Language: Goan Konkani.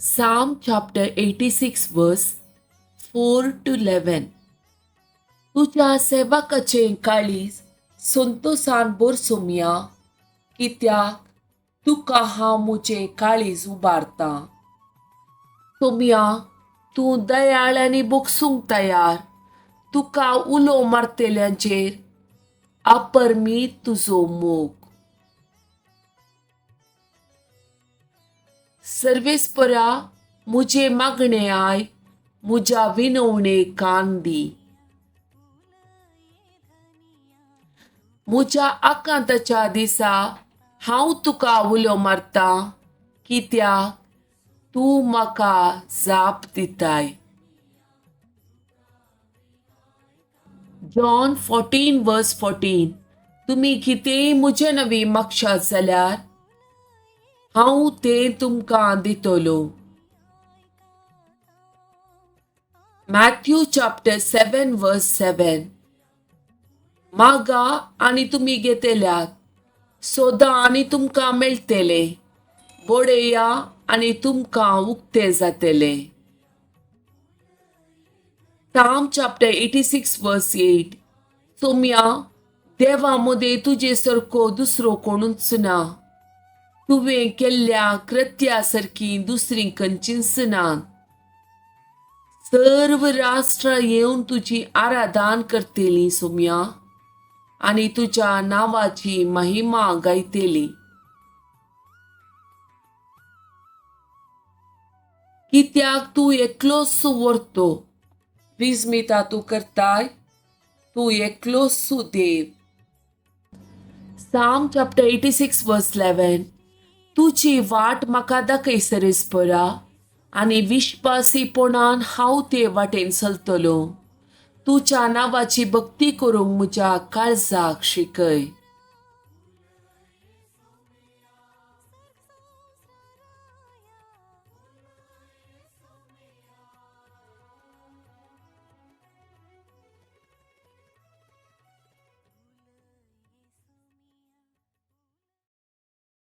Psalm chapter 86 verse 4 to 11. तुज्या सेवकाचें काळीज संतोसान भर सोमया, कित्याक तुका हांव म्हजें काळीज उबारतां. सोमया, तूं दयाळ आनी भोगसूंक तयार. तुका उलो मारतल्यांचेर अपरमीत तुजो मोग. सर्वेस्परा, म्हजे मागणे आयक, म्हज्या विनवणे कान दी. म्हज्या आकांताच्या दिसा हांव तुका उलो मारतां, कित्याक तूं म्हाका जाप दिताय. John 14 verse 14. तुमी कितेंय म्हजे नांवी मागशात जाल्यार हांव तें तुमकां दितलो. Matthew chapter 7 verse 7. मागा आनी तुमी घेतल्यात, सोदा आनी तुमकां मेळटले, बडया आनी तुमकां उक्तें जातलें. Psalm chapter 86 verse 8. सोमया, देवा मदें तुजे सारको दुसरो कोणूच ना. तुवें केल्ल्या कृत्या सारकी दुसरी खंयचीच ना. सर्व राष्ट्रां येवन तुजी आराधन करतलीं सोमया, आनी तुज्या नांवाची महिमा गायतली. कित्याक तूं एकलोच व्हरतो विस्मिता तूं करताय, तूं एकलोच देव. Psalm chapter 86 verse 11. तुजी वाट म्हाका दाखय सर्वेस्परा, आनी विश्वासीपणान हांव ते वाटेन चलतलो. तुज्या नांवाची भक्ती करूंक म्हज्या काळजाक शिकय.